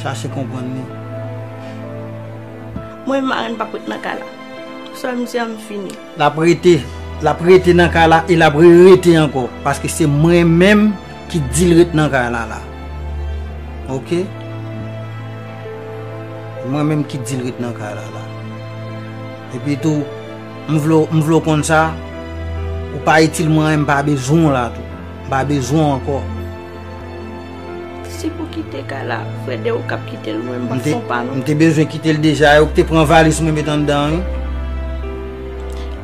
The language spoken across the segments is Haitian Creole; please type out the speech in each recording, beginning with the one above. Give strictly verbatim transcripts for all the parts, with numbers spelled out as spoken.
Chache konprann li. Mwen marenn p ap ret nan kay la. Sòl misye an m fini. L ap rete, l ap rete nan kay la e l ap re rete ankò. Paske se mwen menm ki di l ret nan kay la la. Oke? Mwen menm ki di l ret nan kay la la. Epi tou, m vle w, m vle w konn sa, ou pa itil mwen anyen, m pa bezwen w la tou. M pa bezwen w ankò. Si pou kite kay la, Frèd e ou k ap kite l, mwen m p ap fè yon pa non. M te bezwen kite l deja, e ou k te pran valiz mwen met anndan an wi.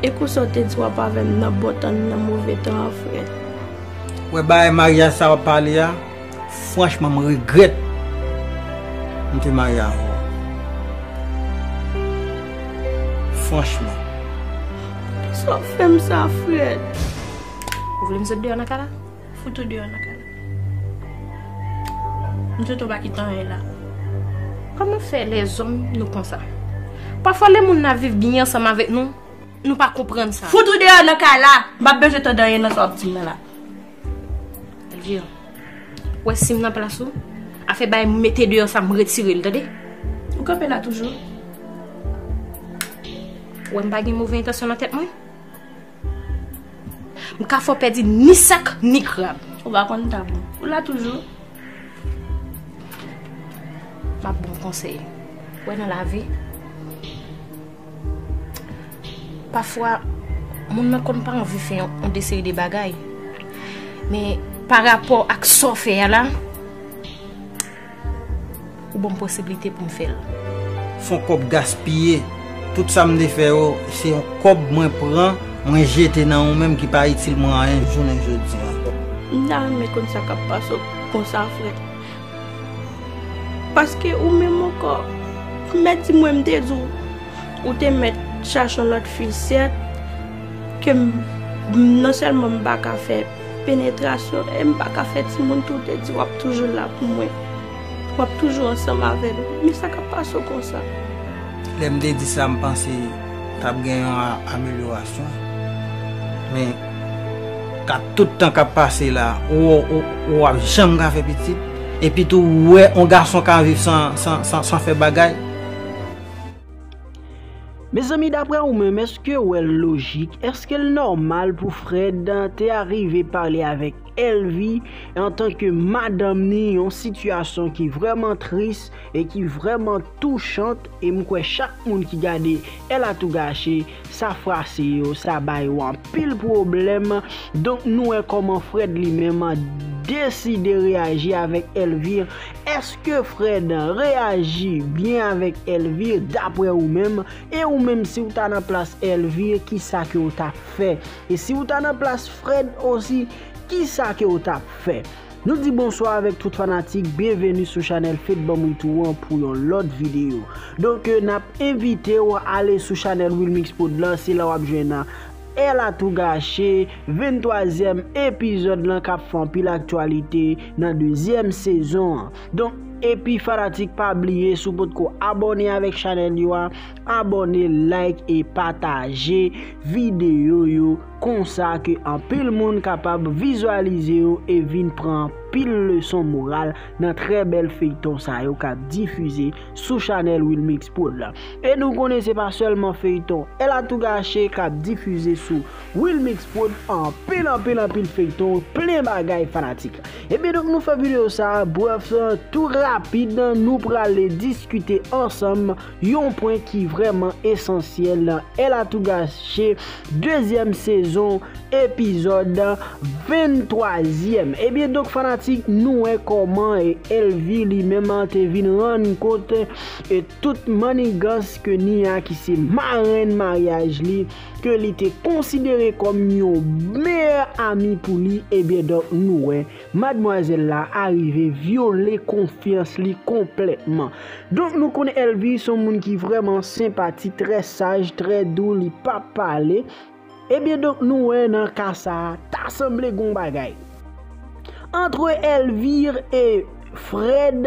E konsa w te di w ap avè m nan bon tan, nan move tan an, Frèd. Wè bagay maryaj sa w ap pale a, franchman m regrèt m te marye avè w. Franchman. Poukisa w fè m sa, Frèd? Ou vle m sot deyò nan kay la? Fout ou deyò nan kay la. M sot ou pa kite anyen la. Kòman fè lèzòm nou konsa? Pafwa lè moun nan ap viv byen ansanm avèk nou, nou pa konprann sa. Fout ou deyò nan kay la! M p ap bezwen tande anyen nan sa w ap di m nan la. Elvire, ou wè si m nan plas ou, afè bay mete deyò sa m retire l, tande? Ou kanpe la toujou? Ou wè m pa gen move entansyon nan tèt mwen? M ka fè w pèdi ni sak ni krab. Ou pa konn tab ou. Ou la toujou? M ap ba w konsèy. Ou wè nan lavi, pafwa, moun nan konn pa anvi fè yon, yon de seri de bagay. Men, pa rapò ak sa w fè a la, ou ban m posiblite pou m fè l. S on kòb gaspiye. Tout sa m te fè yo, se yon kòb mwen pran, mwen jete nan ou menm ki pa itil mwen anyen jounen jodi a. M ta renmen konn sa k ap pase w konsa, frè. Paske ou menm ankò, mèt di mwen m te di w, ou te mèt chache yon lòt fi, sèt, ke m, m, non sèlman m pa ka fè penetrasyon, e m pa ka fè timoun tou, ou te di w ap toujou la pou mwen. W ap toujou ansanm avè m. Men sa k ap pase w konsa? Lè m te di sa, m panse t ap gen yon a- amelyorasyon. Men, ak tout tan k ap pase la, ou, ou, ou ap janm ka fè pitit. Epi tou, ou wè yon gason ka viv san, san, san, san fè bagay. Mezanmi, daprè ou menm, èske w wè l lojik? Èske l nòmal pou Fred te arive pale avèk Elvie antanke madanm ni, yon sitiyasyon ki vrèman tris e ki vrèman touchant, e m kwè chak moun ki gade Elle a tout gâché, sa frase yo, sa ba yo anpil pwoblèm. Donk, nou wè kòman Fred li menm deside reyaji avèk Elvire. Èske Fred reyaji byen avèk Elvire, daprè ou menm? E ou menm, si w ta nan plas Elvire, kisa ke w t ap fè? E si w ta nan plas Fred osi, kisa ke w t ap fè? Nou di bonswa avèk tout fanatik, byenveni sou chanèl Fed Banm Retour an pou yon lòt videyo. Donk, n ap envite w ale sou chanèl Wilmix Prod lan, se la w ap jwenn Elle a tout gâché, venntwazyèm epizòd lan k ap fè anpil aktyalite nan dezyèm sezon an. Donk, epi fanatik, pa bliye, si w potko abòne avèk chanèl yo a, abòne, like e pataje videyo yo, konsa ke anpil moun kapab vizyalize yo e vin pran anpil leson moral nan trè bèl feyton sa yo k ap difize sou chanèl Wilmix Prod la. E nou konnen se pa sèlman feyton Elle a tout gâché k ap difize sou Wilmix Prod, anpil, anpil, anpil feyton, plen bagay fanatik. Ebyen donk nou fè videyo sa a brèf, tou rapid, nou prale diskite ansanm yon pwen ki vrèman esansyèl nan Elle a tout gâché dezyèm sezon, epizòd venntwazyèm. Ebyen donk fanatik, nou wè kòman e Elvire li menm te vin rann kont e tout mannigans ke ni a ki se marenn maryaj li, ke li te konsidere kòm yon meyè ami pou li, ebyen donk nou wè madmwazèl la arive vyole konfyans li konplètman. Donk nou konnen Elvire se yon moun ki vrèman senpatik, trè saj, trè dou, li pa pale. Ebyen donk nou wè nan ka sa a, ta sanble gon bagay. Antre Elvire e Fred,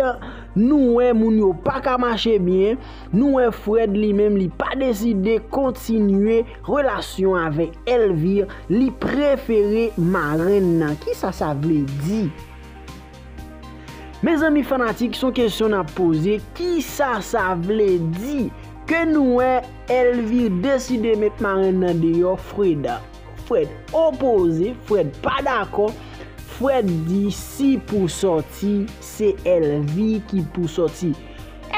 nou wè moun yo pa ka mache byen. Nou wè Fred li menm li pa deside kontinye relasyon avèk Elvire, li prefere marenn nan. Kisa sa vle di? Mezanmi fanatik, se yon kesyon n ap poze, kisa sa vle di ke nou wè Elvire deside met marenn nan deyò? Freda, Fred opoze, Fred pa dakò. Fred di si pou sòti, se Elvire ki pou sòti.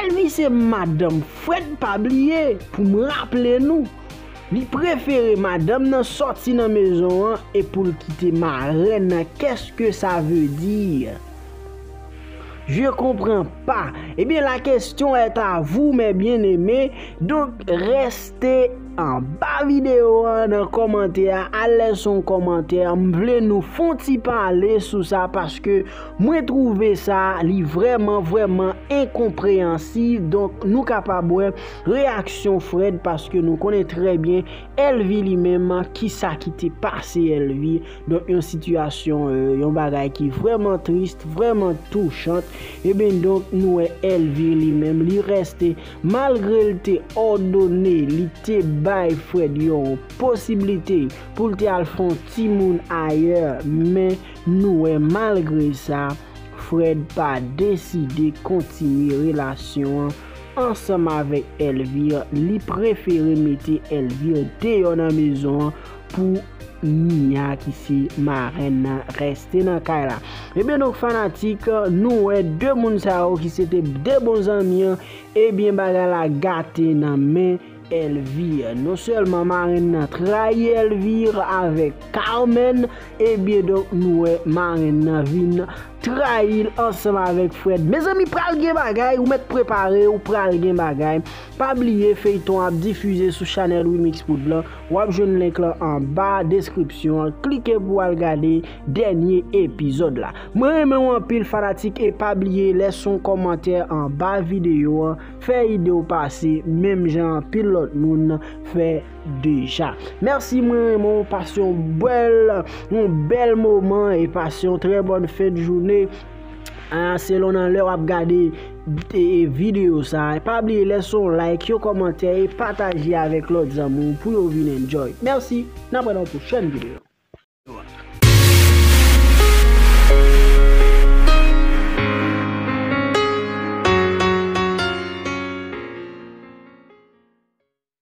Elvire se madanm Fred, pa bliye, pou m raple nou. Li prefere madanm nan sòti nan mezon an e pou l kite marenn nan. Qu'est-ce que ça veut dire? Je comprends pas. Ebyen, la question est à vous, mes bien-aimés. Donk, reste anba videyo an, nan kòmantè a, al lèse yon kòmantè. M vle nou fè yon ti pale sou sa, paske mwen twouve sa, li vrèman, vrèman enkonpreyansib. Donk, nou kapab wè reyaksyon Fred, paske nou konnen trè byen Elvire li menm, kisa ki te pase Elvire. Donk, yon sitiyasyon, euh, yon bagay ki vrèman tris, vrèman touchant. Ebyen, donk, nou wè Elvire li menm, li reste, malgre l te òdone, li te bay Fred yon posiblite pou l te al fè yon timoun ayè, men nou wè, malgre sa, Fred pa deside kontinye relasyon an ansanm avèk Elvire. Li prefere mete Elvire deyò nan mezon an pou Nia, ki se marenn nan, reste nan kay la. Ebyen, donk, fanatik, nou wè de moun sa yo ki se te de bon zanmi an, ebyen, bagay la gate nan men Elvire. Non sèlman marenn nan trayi Elvire avèk Carmen, ebyen, donk, nou wè marenn nan vin trayi l ansanm avèk Fred. Mezanmi, pral gen bagay, ou mèt prepare w, pral gen bagay. Pa bliye, feyton ap difize sou chanèl Remix Poudlard. W ap jwenn link lan anba deskripsyon an. Klike pou w al gade dènye epizòd la. Mwen renmen w anpil, fanatik, e pa bliye lèse yon kòmantè anba videyo an. Fè ide w pase, menm jan anpil lòt moun fè deja. Mèsi, mwen renmen w, pase yon bèl, yon bèl moman e pase yon trè bòn fen de jounen. Ah, selon nan lè w ap gade, e, e, videyo sa. Pa bliye lèse yon like, yon kòmantè e pataje avèk lòt zanmi w pou yo vin enjoy. Mèsi, n ap wè nan yon pwochèn videyo.